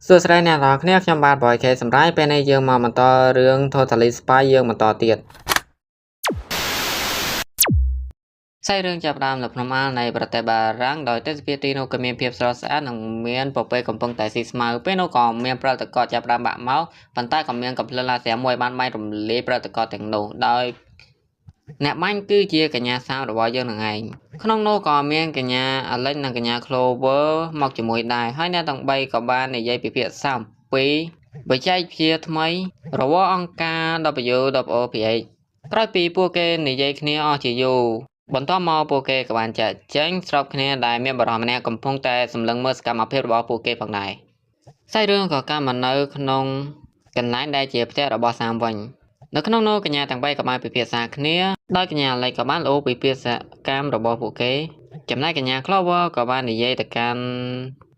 សួស្តីអ្នកទាំងអស់គ្នាខ្ញុំបាទ Boy K សម្រាប់ពេលនេះយើងមកបន្តរឿង Totally Spy យើងបន្តទៀតសាច់រឿងចាប់ផ្ដើមនៅភ្នំអាលនៃប្រទេសបារាំងដោយទេសភាពទីនោះក៏មានភាពស្រស់ស្អាតនិងមានពពែកំពុងតែស៊ីស្មៅពេលនោះក៏មានប្រតិករចាប់ផ្ដើមបាក់មកប៉ុន្តែក៏មានកំភ្លើងឡាស៊ែមួយបានបាញ់រំលាយប្រតិករទាំងនោះដោយអ្នកបាញ់គឺជាកញ្ញាសាមរបស់យើងនឹងឯងក្នុងនោះក៏មានកញ្ញាអាលិចនិងកញ្ញា Clover មកជាមួយដែរហើយអ្នកទាំងបីក៏បាននិយាយពិភាក្សាអំពីបច្ចេកវិទ្យាថ្មីរបស់អង្គការ WOPH ក្រោយពីពួកគេនិយាយគ្នាអស់ជាយូរបន្ទាប់មកពួកគេក៏បានចាកចេញស្របគ្នាដែលមានបុរសម្នាក់កំពុងតែសម្លឹងមើលសកម្មភាពរបស់ពួកគេផងដែរសាច់រឿងក៏កម្មមកនៅក្នុងកន្លែងដែលជាផ្ទះរបស់សាមវិញនៅក្នុងនោះកញ្ញាទាំងបីក៏បានពិភាក្សាគ្នាដោយកញ្ញាលិចក៏បានលោពិភាក្សាកម្មរបស់ពួកគេចំណែកកញ្ញា Clover ក៏បាននិយាយទៅកាន់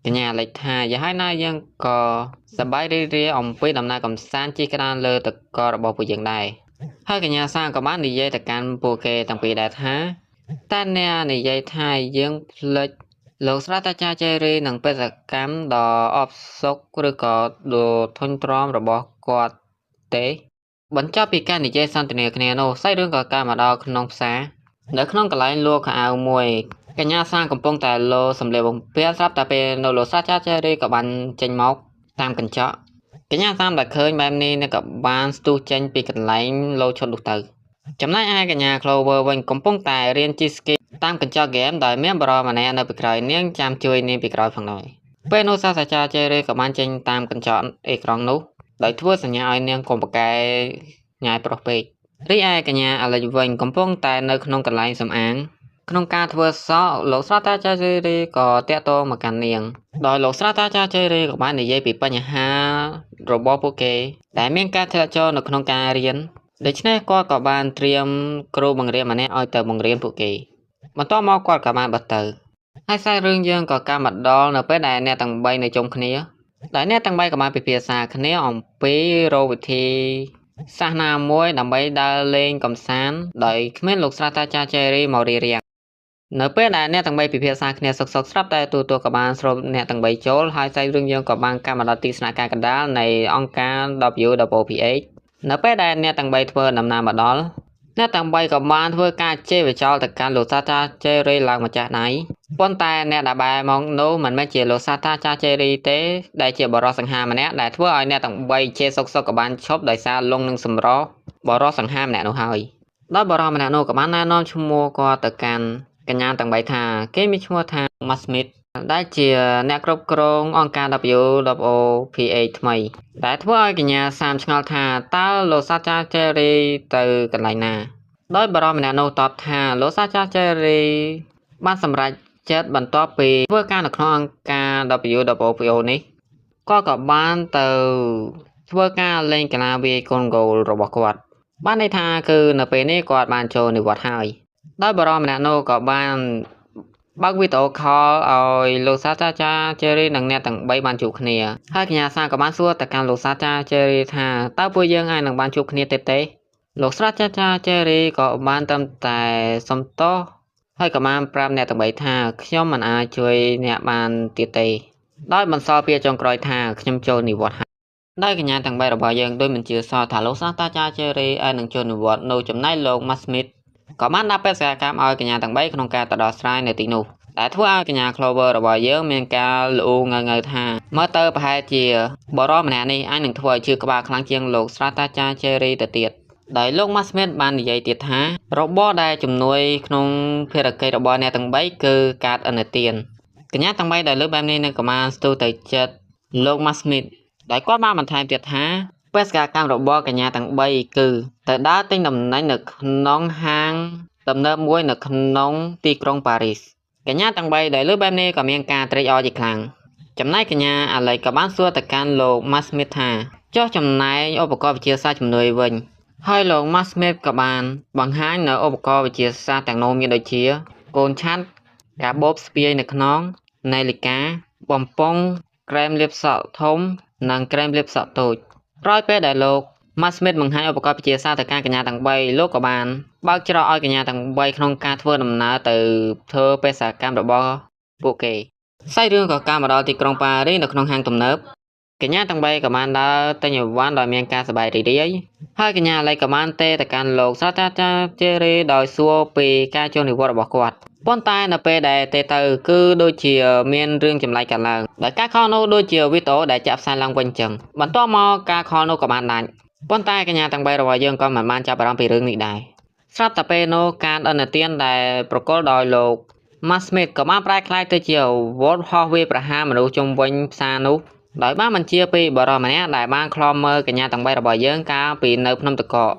កញ្ញាលិចថាយ៉ាងហើយណាយើងក៏សប្បាយរីករាយអំពីដំណើរកម្សាន្តជិះក្តារលើតករបស់ពួកយើងដែរហើយកញ្ញាសាក៏បាននិយាយទៅកាន់ពួកគេទាំងពីរដែរថាតើអ្នកនិយាយថាយើងភ្លេចលោកស្រាតាចារ្យជេរីនិងបេសកកម្មដ៏អផ្សុកឬក៏ដ៏ធុញទ្រាំរបស់គាត់ទេបន្ទាប់ពីការនិយាយសន្ទនាគ្នានោះសាច់រឿងក៏កើតមកដល់ក្នុងផ្សារនៅក្នុងកន្លែងលក់ខោអាវមួយកញ្ញាសាកំពុងតែលោសម្លៀកបំពាក់ស្រាប់តែពេលនៅលោកសាចាជេរីក៏បានចេញមកតាមកញ្ចក់កញ្ញាសាមដែលឃើញបែបនេះនឹងក៏បានស្ទុះចេញពីកន្លែងលោឈុតនោះទៅចំណែកឯកញ្ញា Clover វិញកំពុងតែរៀនជិះស្គីតាមកញ្ចក់ហ្គេមដោយមានបុរសម្នាក់នៅពីក្រោយនាងចាំជួយនាងពីក្រោយផងដែរពេលនោះសាស្ត្រាចារ្យជេរីក៏បានចេញតាមកញ្ចក់អេក្រង់នោះដោយធ្វើសញ្ញាឲ្យនាងកុំប្រកែញ៉ាយប្រុសពេករីឯកញ្ញាអាលិចវិញកំពុងតែនៅក្នុងកន្លែងសម្អាងក្នុងការធ្វើសក់លោកស្រាតាចារ្យជេរីក៏តាក់ទងមកកាន់នាងដោយលោកស្រាតាចារ្យជេរីក៏បាននិយាយពីបញ្ហារបស់ពួកគេដែលមានការធ្លាក់ចុះនៅក្នុងការរៀនដូច្នេះគាត់ក៏បានត្រៀមគ្រូបង្រៀនម្នាក់ឲ្យទៅបង្រៀនពួកគេបន្ទាប់មកគាត់ក៏បានបិទទៅហើយសាច់រឿងយើងក៏កាមកដល់នៅពេលដែលអ្នកទាំងបីនៅជុំគ្នាដោយអ្នកទាំងបីក៏បានពិភាក្សាគ្នាអំពីរកវិធីសាសនាមួយដើម្បីដើរលេងកម្សាន្តដោយគ្មានលោកស្រាតាចារ្យជេរីមករារាំងនៅពេលដែលអ្នកទាំងបីពិភាក្សាគ្នាសុខៗស្រាប់តែទូទួលក៏បានស្រូបអ្នកទាំងបីចូលហើយសាច់រឿងយើងក៏បានកាមកដល់ទីស្នាក់ការកណ្ដាលនៃអង្គការ WOPH នៅពេលដែលអ្នកទាំងបីធ្វើដំណើរមកដល់អ្នកទាំងបីក៏បានធ្វើការជេរវិចលទៅកាន់លោកសាតាជេរីឡើងម្ចាស់ដៃប៉ុន្តែអ្នកដែលបែរមកនោះមិនមែនជាលោកសាតាចាជេរីទេដែលជាបរិសង្ហាម្នាក់ដែលធ្វើឲ្យអ្នកទាំងបីជេរសុកសុកក៏បានឈប់ដោយសារលងនឹងសម្រស់បរិសង្ហាម្នាក់នោះហើយដោយបរិសម្នាក់នោះក៏បានណែនាំឈ្មោះគាត់ទៅកាន់កញ្ញាទាំងបីថាគេមានឈ្មោះថា Matt Smith ដែលជាអ្នកគ្រប់គ្រងអង្គការ WOPH ថ្មីដែលធ្វើឲ្យកញ្ញាសាមឆ្ងល់ថាតើលោកសាចាជេរីទៅកន្លែងណាដោយបរិសម្នាក់នោះតបថាលោកសាចាជេរីបានសម្រេចចិត្តបន្ទាប់ពីធ្វើការនៅក្នុងអង្គការ WOPO នេះគាត់ក៏បានទៅធ្វើការលេងកីឡាវាយកូនហ្គោលរបស់គាត់បានន័យថាគឺនៅពេលនេះគាត់បានចូលនិវត្តន៍ហើយដោយបរិសម្នាក់នោះក៏បានបើកវីដេអូខលឲ្យលោកសាចាចាជេរីនិងអ្នកទាំង3បានជួបគ្នាហើយកញ្ញាសាក៏បានសួរទៅកាន់លោកសាចាជេរីថាតើពួកយើងអាចនឹងបានជួបគ្នាទេទេលោកស្រាចាចាជេរីក៏បានត្រឹមតែសុំទោសហើយក៏បានប្រាប់អ្នកទាំង3ថាខ្ញុំមិនអាចជួយអ្នកបានទៀតទេដោយបន្សល់ពាក្យចុងក្រោយថាខ្ញុំចូលនិវត្តន៍ហើយដោយកញ្ញាទាំង3របស់យើងដូចមិនជឿសោះថាលោកសាស្ត្រាចារ្យជេរីអាចនឹងចូលនិវត្តន៍នៅចំណែកលោកម៉ាស្មីតក៏បានដាក់បេសកកម្មឲ្យកញ្ញាទាំង3ក្នុងការទៅដោះស្រាយនៅទីនោះដែលធ្វើឲ្យកញ្ញា Clover របស់យើងមានការល្អូងងើថាមើលទៅប្រហែលជាបរិសម្នាក់នេះអាចនឹងធ្វើឲ្យឈឺក្បាលខ្លាំងជាងលោកស្រាតាចាជេរីទៅទៀតដោយលោក Matt Smith បាននិយាយទៀតថារបរដែលជំនួយក្នុងភារកិច្ចរបស់អ្នកទាំង3គឺកាតឥណទានកញ្ញាទាំង3ដែលលើបែបនេះនឹងក៏បានស្ទុះទៅចិត្តលោក Matt Smith ដោយគាត់បានបន្ថែមទៀតថាបេសកកម្មរបស់កញ្ញាទាំង3គឺទៅដើរទិញតំណែងនៅក្នុងហាងទំនើបមួយនៅក្នុងទីក្រុងប៉ារីសកញ្ញាទាំង3ដែលលើបែបនេះក៏មានការត្រេកអរជាខ្លាំងចំណែកកញ្ញាអាឡិចក៏បានសួរទៅកាន់លោក Matt Smith ថាចុះចំណែកឧបករណ៍វិទ្យាសាស្ត្រជំនួយវិញហើយលោក Matt Smith ក៏បានបង្ហាញនៅឧបករណ៍វិទ្យាសាស្ត្រទាំងនោះមានដូចជាកូនឆាត់កាបូបស្ពាយនៅក្នុងនាឡិកាបំពង់ក្រែមលាបសក់ធំនិងក្រែមលាបសក់តូចក្រោយពេលដែលលោក Matt Smith បង្ហាញឧបករណ៍វិទ្យាសាស្ត្រទៅកាន់កញ្ញាទាំង3លោកក៏បានបើកច្រកឲ្យកញ្ញាទាំង3ក្នុងការធ្វើដំណើរទៅធ្វើបេសកកម្មរបស់ពួកគេសាច់រឿងក៏កាមកដល់ទីក្រុងប៉ារីសនៅក្នុងហាងទំនើប កញ្ញាទាំងបីក៏បានដើរទិញអីវ៉ាន់ដោយមានការសប្បាយរីករាយហើយកញ្ញាឡៃក៏បានទេទៅកាន់លោកសាស្ត្រាចារ្យជេរីដោយសួរពីការចូលនិវត្តន៍របស់គាត់ប៉ុន្តែនៅពេលដែលទេទៅគឺដូចជាមានរឿងចម្លែកកើតឡើងដោយការខលនោះដូចជាវីដេអូដែលចាក់ផ្សាយឡើងវិញចឹងបន្ទាប់មកការខលនោះក៏បានដាច់ប៉ុន្តែកញ្ញាទាំងបីរបស់យើងក៏មិនបានចាប់អារម្មណ៍ពីរឿងនេះដែរស្រាប់តែពេលនោះការឥណទានដែលប្រគល់ដោយលោក ម៉ាស្មីតក៏បានប្រែក្លាយទៅជាវត្តហោះវាយប្រហារមនុស្សជុំវិញផ្សារនោះដោយបានបញ្ជាពីបរិសម្នាក់ដែលបានឃ្លាំមើលកញ្ញាទាំងបីរបស់យើងកាលពីនៅភ្នំតកក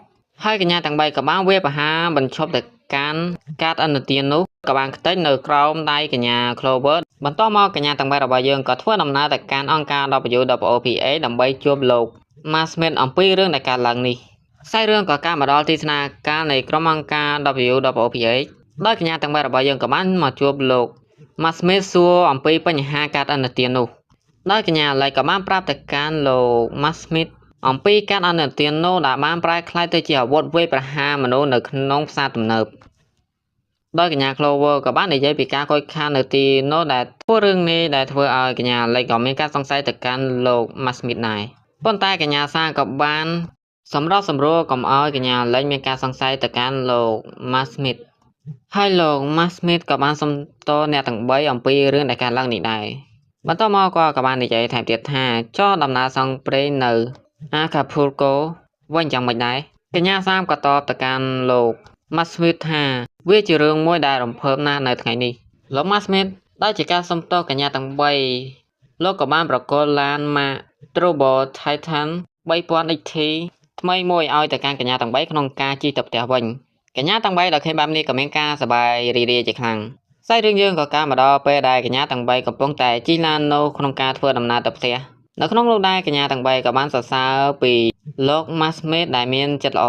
ហើយកញ្ញាទាំងបីក៏បានវាយប្រហារបញ្ឈប់ទៅកាន់កាតឥណទាននោះក៏បានខ្ទេចនៅក្រោមដៃកញ្ញា Clover បន្ទាប់មកកញ្ញាទាំងបីរបស់យើងក៏ធ្វើដំណើរទៅកាន់អង្គការ WWOPA ដើម្បីជួបលោក ម៉ាស្មីតអំពីរឿងដែលកើតឡើងនេះខ្សែរឿងក៏កើតមកដល់ទីស្នាក់ការនៃក្រុមអង្គការ WWOPA ដោយកញ្ញាទាំងបីរបស់យើងក៏បានមកជួបលោកម៉ាស្មីតសួរអំពីបញ្ហាកាតឥណទាននោះដោយកញ្ញាឡៃក៏បានប្រាប់ទៅកាន់លោកម៉ាស្មីតអំពីកាតឥណទាននោះដែលបានប្រែក្លាយទៅជាអាវុធវាយប្រហារមនុស្សនៅក្នុងផ្សារទំនើបដោយកញ្ញា Clover ក៏បាននិយាយពីការខូចខាតនៅទីនោះដែលធ្វើរឿងនេះដែលធ្វើឲ្យកញ្ញាឡៃក៏មានការសង្ស័យទៅកាន់លោកម៉ាស្មីតដែរប៉ុន្តែកញ្ញាសាក៏បានសម្របសម្រួលកុំឲ្យកញ្ញាឡេញមានការសង្ស័យទៅកាន់លោកម៉ាស្មីតហើយលោកម៉ាស្មីតក៏បានសុំទោសអ្នកទាំងបីអំពីរឿងដែលកើតឡើងនេះដែរបន្ទាប់មកគាត់ក៏បាននិយាយថែមទៀតថាចុះដំណើរសងព្រេងនៅអាកាភូលកូវិញយ៉ាងម៉េចដែរកញ្ញាសាមក៏តបទៅកាន់លោកម៉ាស្មីតថាវាជារឿងមួយដែលរំភើបណាស់នៅថ្ងៃនេះលោកម៉ាស្មីតដោយជាការសុំទោសកញ្ញាទាំងបីលោកក៏បានប្រគល់ឡានម៉ាក Turbo Titan 3000 XT ថ្មីមួយឲ្យទៅកាន់កញ្ញាទាំងបីក្នុងការជិះទៅផ្ទះវិញកញ្ញាទាំងបីដល់ឃើញបែបនេះក៏មានការសប្បាយរីករាយជាខ្លាំងខ្សែរឿងយើងក៏កើតមកដល់ពេលដែលកញ្ញាទាំងបីកំពុងតែជិះឡាននោះក្នុងការធ្វើដំណើរទៅផ្ទះនៅក្នុងនោះដែរកញ្ញាទាំងបីក៏បានសរសើរពីលោកម៉ាស្មេតដែលមានចិត្តល្អ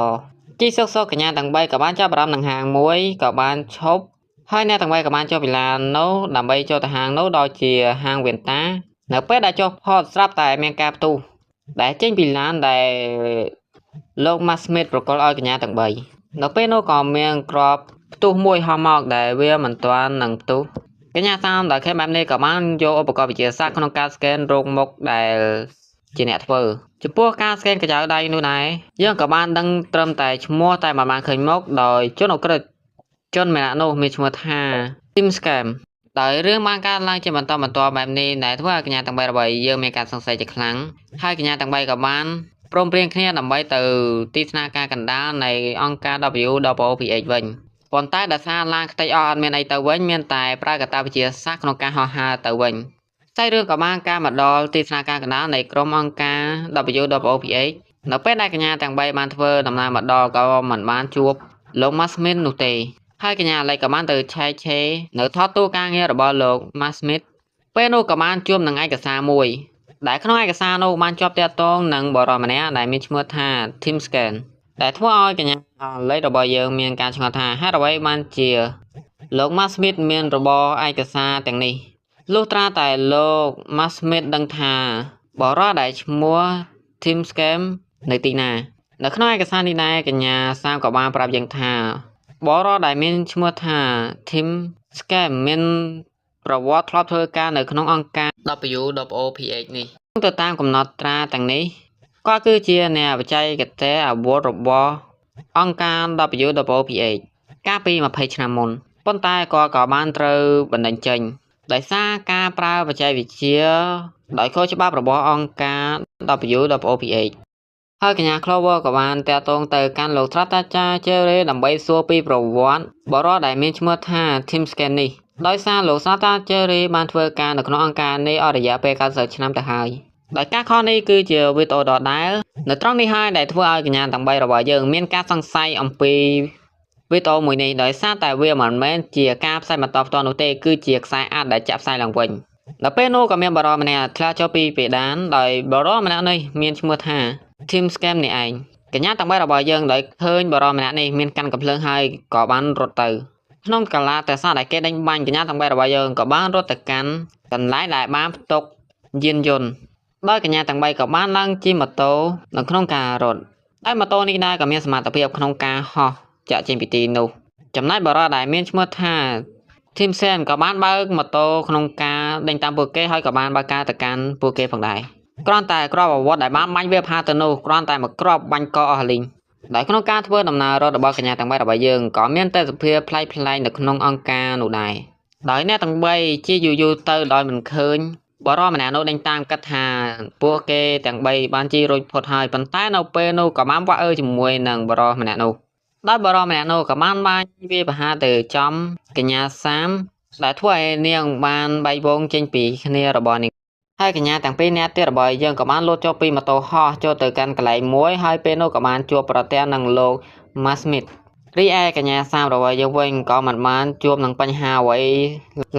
ជិះសុកសុកកញ្ញាទាំងបីក៏បានចាប់អារម្មណ៍នឹងហាងមួយក៏បានឈប់ហើយអ្នកទាំងបីក៏បានចុះពីឡាននោះដើម្បីចូលទៅហាងនោះដោយជាហាងវ៉ែនតានៅពេលដែលចុះផតស្រាប់តែមានការផ្ទុះដែលចេញពីឡានដែលលោកម៉ាស្មេតប្រគល់ឲ្យកញ្ញាទាំងបីនៅពេលនោះក៏មានក្របផ្ទុះមួយហោះមកដែលវាមិនទាន់នឹងផ្ទុះកញ្ញាសាមដែលឃើញបែបនេះក៏បានយកឧបករណ៍វិទ្យាសាស្ត្រក្នុងការ scan រោគមុខដែលជាអ្នកធ្វើចំពោះការ scan កញ្ចៅដៃនោះដែរយើងក៏បានដឹងត្រឹមតែឈ្មោះតែមិនបានឃើញមុខដោយជនអក្រិតជនម្នាក់នោះមានឈ្មោះថា Tim Scam ដោយរឿងបានកើតឡើងជាបន្តបន្ទាប់បែបនេះដែលធ្វើឲ្យកញ្ញាទាំងបីរបស់យើងមានការសង្ស័យជាខ្លាំងហើយកញ្ញាទាំងបីក៏បានព្រមព្រៀងគ្នាដើម្បីទៅទីស្នាក់ការកណ្ដាលនៃអង្គការ WWPH វិញប៉ុន្តែដោយសារឡានខ្ទេចអស់អត់មានអីទៅវិញមានតែប្រើកត្តាវិទ្យាសាស្ត្រក្នុងការហោះហើរទៅវិញខ្សែរឿងក៏បានការមកដល់ទីស្នាក់ការកណ្ដាលនៃក្រុមអង្គការ WWPH នៅពេលដែលកញ្ញាទាំងបីបានធ្វើដំណើរមកដល់ក៏មិនបានជួបលោកម៉ាស្មីតនោះទេហើយកញ្ញាឡៃក៏បានទៅឆែកឆេរនៅថតទូការងាររបស់លោកម៉ាស្មីតពេលនោះក៏បានជួបនឹងឯកសារមួយដែលក្នុងឯកសារនោះបានជាប់ទាក់ទងនឹងបរិសម្នាក់ដែលមានឈ្មោះថា Tim Scan ដែលធ្វើឲ្យកញ្ញាឡៃរបស់យើងមានការឆ្ងល់ថាហេតុអ្វីបានជាលោកម៉ាស្មីតមានរបរឯកសារទាំងនេះលុះត្រាតែលោកម៉ាស្មីតដឹងថាបរិសដែលឈ្មោះ Tim Scam នៅទីណានៅក្នុងឯកសារនេះដែរកញ្ញាសាមក៏បានប្រាប់យើងថាបរិសដែលមានឈ្មោះថា Tim Scam មានប្រវត្តិធ្លាប់ធ្វើការនៅក្នុងអង្គការ WWPH នេះទៅតាមកំណត់ត្រាទាំងនេះគាត់គឺជាអ្នកបច្ចេកទេសអាវុធរបស់អង្គការ WWPH កាលពី20ឆ្នាំមុនប៉ុន្តែគាត់ក៏បានត្រូវបណ្តេញចេញដោយសារការប្រើបច្ចេកវិទ្យាដោយខុសច្បាប់របស់អង្គការ WWPH ហើយកញ្ញា Clover ក៏បានទាក់ទងទៅកាន់លោកត្រាតាចាជេរ៉េដើម្បីសួរពីប្រវត្តិបរិសដែលមានឈ្មោះថា Tim Scan នេះដោយសារលោកសាតាជេរីបានធ្វើការនៅក្នុងអង្គការនេះអស់រយៈពេល90ឆ្នាំទៅហើយដោយការខលនេះគឺជាវីដេអូដដែលនៅត្រង់នេះហើយដែលធ្វើឲ្យកញ្ញាទាំងបីរបស់យើងមានការសង្ស័យអំពីវីដេអូមួយនេះដោយសារតែវាមិនមែនជាការផ្សាយបន្តផ្ទាល់នោះទេគឺជាខ្សែអាត់ដែលចាក់ផ្សាយឡើងវិញដល់ពេលនោះក៏មានបរិសម្នាក់ធ្លាក់ចុះពីเพดานដោយបរិសម្នាក់នេះមានឈ្មោះថា Tim Scam នេះឯងកញ្ញាទាំងបីរបស់យើងដោយឃើញបរិសម្នាក់នេះមានកាន់កំភ្លើងហើយក៏បានរត់ទៅក្នុងកាឡាតែសោះដែលគេដេញបាញ់កញ្ញាទាំងបីរបស់យើងក៏បានរត់ទៅកាន់កន្លែងដែលបានផ្ទុកយានយន្តដោយកញ្ញាទាំងបីក៏បានឡើងជិះម៉ូតូនៅក្នុងការរត់ដោយម៉ូតូនេះដែរក៏មានសមត្ថភាពក្នុងការហោះចាក់ចេញពីទីនោះចំណែកបរិសដែលមានឈ្មោះថា Tim Sen ក៏បានបើកម៉ូតូក្នុងការដេញតាមពួកគេហើយក៏បានបើកការទៅកាន់ពួកគេផងដែរ គ្រាន់តែគ្រាប់អាវុធដែលបានបាញ់វាផាទៅនោះគ្រាន់តែមួយគ្រាប់បាញ់កអស់លីងដោយក្នុងការធ្វើដំណើររត់របស់កញ្ញាទាំងបីរបស់យើងក៏មានទេសភាពប្លែកៗនៅក្នុងអង្គការនោះដែរដោយអ្នកទាំងបីជាយូរៗទៅដោយមិនឃើញបរិសម្នាក់នោះដេញតាមគិតថាពួកគេទាំងបីបានជិះរួចផុតហើយប៉ុន្តែនៅពេលនោះក៏បានវាក់អើជាមួយនឹងបរិសម្នាក់នោះដោយបរិសម្នាក់នោះក៏បានបាញ់វាប្រហារទៅចំកញ្ញាសាមដែលធ្វើឲ្យនាងបានបែកវងចេញពីគ្នារបស់នាងហើយកញ្ញាទាំងពីរនាក់ទៀតរបស់យើងក៏បានលោតចុះពីម៉ូតូហោះចូលទៅកាន់កន្លែងមួយហើយពេលនោះក៏បានជួបប្រទះនឹងលោក Masmith រីឯកញ្ញាសាមរបស់យើងវិញក៏មិនបានជួបនឹងបញ្ហាអ្វី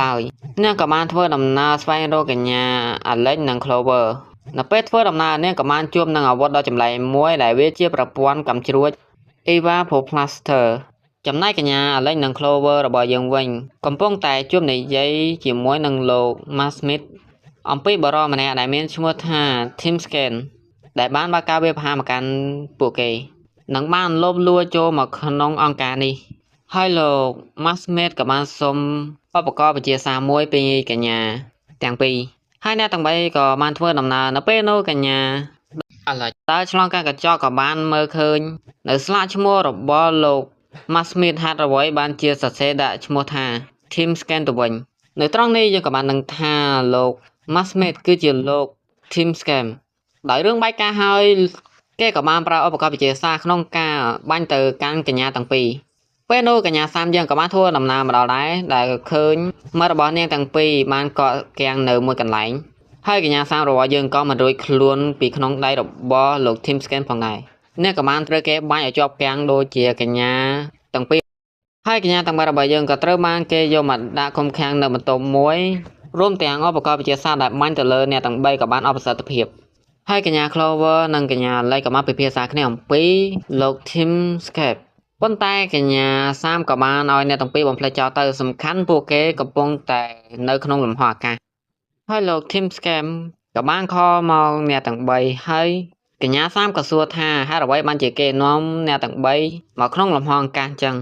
ឡើយនាងក៏បានធ្វើដំណើរស្វែងរកកញ្ញា Alex និង Clover នៅពេលធ្វើដំណើរនាងក៏បានជួបនឹងអាវុធដ៏ចម្លែកមួយដែលវាជាប្រព័ន្ធកាំជ្រួច Evapoplaster ចំណែកកញ្ញា Alex និង Clover របស់យើងវិញកំពុងតែជួបនិយាយជាមួយនឹងលោក Masmith អំពីបុរសម្នាក់ដែលមានឈ្មោះថា Tim Scan ដែលបានបើកការវាយប្រហារមកកាន់ពួកគេនិងបានលបលួចចូលមកក្នុងអង្គការនេះហើយលោក Masmith ក៏បានសុំឧបករណ៍វិទ្យាសាស្ត្រមួយពីកញ្ញាទាំងពីរហើយអ្នកទាំងបីក៏បានធ្វើដំណើរនៅពេលនោះកញ្ញា Alex ដើរឆ្លងកាត់កញ្ចក់ក៏បានមើលឃើញនៅស្លាកឈ្មោះរបស់លោក Masmith ហេតុអ្វីបានជាសរសេរដាក់ឈ្មោះថា Tim Scan ទៅវិញនៅត្រង់នេះយើងក៏បានដឹងថាលោក Masmith គឺជាលោក Tim Scam ដោយរឿងបែកការហើយគេក៏បានប្រើឧបករណ៍វិទ្យាសាស្ត្រក្នុងការបាញ់ទៅកាន់កញ្ញាទាំងពីរពេលនោះកញ្ញាសាមយើងក៏បានធ្វើដំណើរមកដល់ដែរដែលឃើញមិត្តរបស់នាងទាំងពីរបានកកគាំងនៅមួយកន្លែងហើយកញ្ញាសាមរបស់យើងក៏មិនរួចខ្លួនពីក្នុងដៃរបស់លោក Tim Scan ផងដែរនាងក៏បានត្រូវគេបាញ់ឲ្យជាប់គាំងដូចជាកញ្ញាទាំងពីរហើយកញ្ញាទាំងបីរបស់យើងក៏ត្រូវបានគេយកមកដាក់ឃុំឃាំងនៅបន្ទប់មួយរួមទាំងឧបករណ៍វិទ្យាសាស្ត្រដែលបាញ់ទៅលើអ្នកទាំងបីក៏បានអស់ប្រសិទ្ធភាពហើយកញ្ញា Clover និងកញ្ញា Alex ក៏បានពិភាក្សាគ្នាអំពីលោក Tim Scape ប៉ុន្តែកញ្ញាសាមក៏បានឲ្យអ្នកទាំងពីរបំភ្លេចចោលទៅសំខាន់ពួកគេកំពុងតែនៅក្នុងលំហអាកាសហើយលោក Tim Scam ក៏បានខលមកអ្នកទាំងបីហើយកញ្ញាសាមក៏សួរថាហេតុអ្វីបានជាគេនាំអ្នកទាំងបីមកក្នុងលំហអាកាសអញ្ចឹង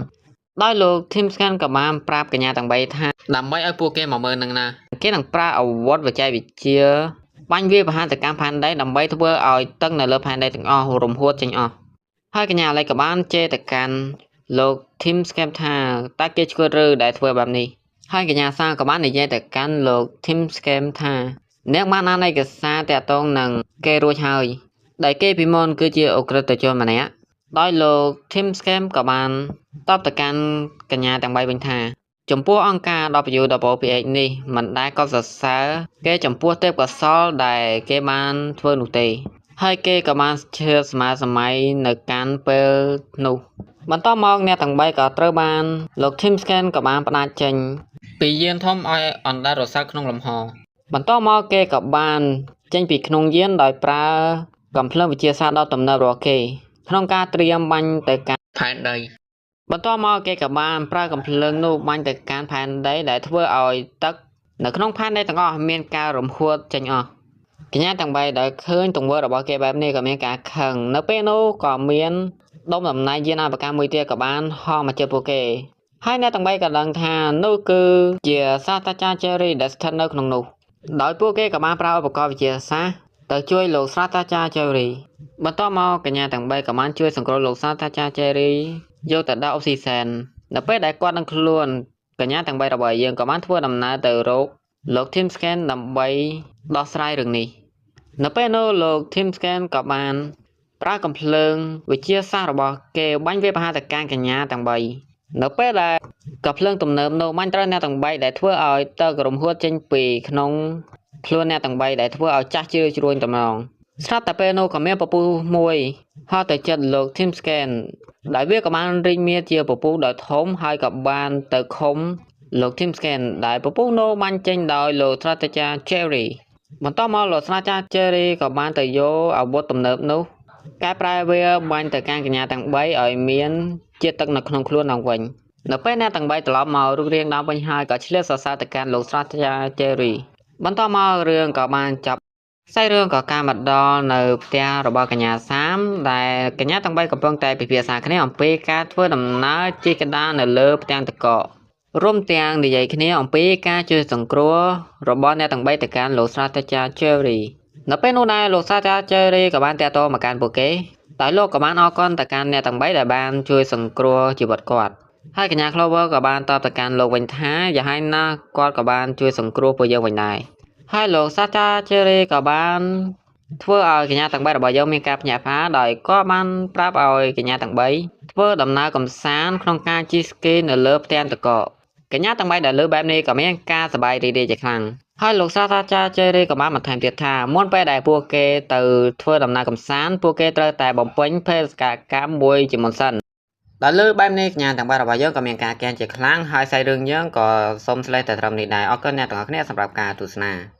ដោយលោក Tim Scan ក៏បានប្រាប់កញ្ញាទាំងបីថាដើម្បីឲ្យពួកគេមកមើលនឹងណាគេនឹងប្រើអាវុធបច្ចេកវិទ្យាបាញ់វាប្រហារទៅកាន់ផែនដីដើម្បីធ្វើឲ្យទឹកនៅលើផែនដីទាំងអស់រំហួតចេញអស់ហើយកញ្ញា Alex ក៏បានជេរទៅកាន់លោក Tim Scam ថាតើគេឆ្កួតឬដែលធ្វើបែបនេះហើយកញ្ញាសាក៏បាននិយាយទៅកាន់លោក Tim Scam ថាអ្នកបានអានឯកសារតាក់ទងនឹងគេរួចហើយដែលគេពីមុនគឺជាឧក្រិដ្ឋជនម្នាក់ដោយលោក Tim Scam ក៏បានតបទៅកាន់កញ្ញាទាំងបីវិញថាចំពោះអង្គការ WWPH នេះមិនដែលកោតសរសើរគេចំពោះទេពកោសល្យដែលគេបានធ្វើនោះទេហើយគេក៏បានឈឿស្មើសម័យនៅកាន់ពេលនោះបន្តមកអ្នកទាំងបីក៏ត្រូវបានលោក Tim Scan ក៏បានផ្ដាច់ចេញពីយានធំឲ្យអណ្ដែតរសើបក្នុងលំហបន្តមកគេក៏បានចេញពីក្នុងយានដោយប្រើកំភ្លើងវិទ្យាសាស្ត្រដ៏ទំនើបរបស់គេក្នុងការត្រៀមបាញ់ទៅកាន់ផែនដីបន្តមកគេក៏បានប្រើកំភ្លើងនោះបាញ់ទៅកាន់ផែនដីដែលធ្វើឲ្យទឹកនៅក្នុងផែនដីទាំងអស់មានការរំហួតចេញអស់កញ្ញាទាំងបីដែលឃើញទង្វើរបស់គេបែបនេះក៏មានការខឹងនៅពេលនោះក៏មានដុំតំណែងយានអវកាសមួយទៀតក៏បានហោះមកជិតពួកគេហើយអ្នកទាំងបីក៏ដឹងថានោះគឺជាសាស្ត្រាចារ្យ Jerry ដែលស្ថិតនៅក្នុងនោះដោយពួកគេក៏បានប្រើឧបករណ៍វិទ្យាសាស្ត្រទៅជួយលោកសាស្ត្រាចារ្យ Jerry បន្តមកកញ្ញាទាំងបីក៏បានជួយសង្គ្រោះលោកសាស្ត្រាចារ្យ Jerry យកទៅដាក់អុកស៊ីសែននៅពេលដែលគាត់នឹងខ្លួនកញ្ញាទាំងបីរបស់យើងក៏បានធ្វើដំណើរទៅរកលោក Tim Scan ដើម្បីដោះស្រាយរឿងនេះនៅពេលនោះលោក Tim Scan ក៏បានប្រើកំភ្លើងវិទ្យាសាស្ត្ររបស់គេបាញ់វាប្រហារទៅកាន់កញ្ញាទាំងបីនៅពេលដែលកំភ្លើងទំនើបនោះបាញ់ត្រូវអ្នកទាំងបីដែលធ្វើឲ្យទឹករំហួតចេញពីក្នុងខ្លួនអ្នកទាំងបីដែលធ្វើឲ្យចាស់ជ្រឿជ្រួញតំណងស្រាប់តែពេលនោះក៏មានពពុះមួយហោះទៅចិត្តលោក Tim Scan ដែលវាក៏បានរីកមាឌជាពពុះដ៏ធំហើយក៏បានទៅឃុំលោក Tim Scan ដែលពពុះនោះបាញ់ចេញដោយលោកសាស្ត្រាចារ្យ Jerry បន្តមកលោកសាស្ត្រាចារ្យ Jerry ក៏បានទៅយកអាវុធទំនើបនោះកែប្រែវាបាញ់ទៅកាន់កញ្ញាទាំងបីឲ្យមានជាតិទឹកនៅក្នុងខ្លួនឡើងវិញនៅពេលអ្នកទាំងបីត្រឡប់មករូបរាងដើមវិញហើយក៏ឆ្លៀតសរសើរទៅកាន់លោកសាស្ត្រាចារ្យ Jerry បន្តមករឿងក៏បានចាប់ខ្សែរឿងក៏ការមកដល់នៅផ្ទះរបស់កញ្ញាសាមដែលកញ្ញាទាំងបីកំពុងតែពិភាក្សាគ្នាអំពីការធ្វើដំណើរជិះកណ្ដាលនៅលើផ្ទាំងទឹកកករួមទាំងនិយាយគ្នាអំពីការជួយសង្គ្រោះរបស់អ្នកទាំងបីទៅកាន់លោកសាស្ត្រាចារ្យ Jerry នៅពេលនោះដែរលោកសាស្ត្រាចារ្យជេរីក៏បានតាក់ទងមកកាន់ពួកគេដោយលោកក៏បានអរគុណទៅកាន់អ្នកទាំង3ដែលបានជួយសង្គ្រោះជីវិតគាត់ហើយកញ្ញា Clover ក៏បានតបទៅកាន់លោកវិញថាយ៉ាងហោចណាស់គាត់ក៏បានជួយសង្គ្រោះពួកយើងវិញដែរហើយលោកសាស្ត្រាចារ្យជេរីក៏បានធ្វើឲ្យកញ្ញាទាំង3របស់យើងមានការភ្ញាក់ផ្អើលដោយគាត់បានប្រាប់ឲ្យកញ្ញាទាំង3ធ្វើដំណើរកម្សាន្តក្នុងការជិះស្គីនៅលើផ្ទាំងទឹកកកកញ្ញាទាំង3ដែលលើបែបនេះក៏មានការសប្បាយរីករាយជាខ្លាំងហើយលោកសាស្ត្រាចារ្យជេរីក៏បានបន្ថែមទៀតថាមុនពេលដែលពួកគេទៅធ្វើដំណើរកម្សាន្តពួកគេត្រូវតែបំពេញភេសកកម្មមួយជាមុនសិនដល់លើបែបនេះកញ្ញាទាំងបីរបស់យើងក៏មានការកេងជាខ្លាំងហើយសាច់រឿងយើងក៏សូមស្លេះតែត្រឹមនេះដែរអរគុណអ្នកទាំងអស់គ្នាសម្រាប់ការទស្សនា។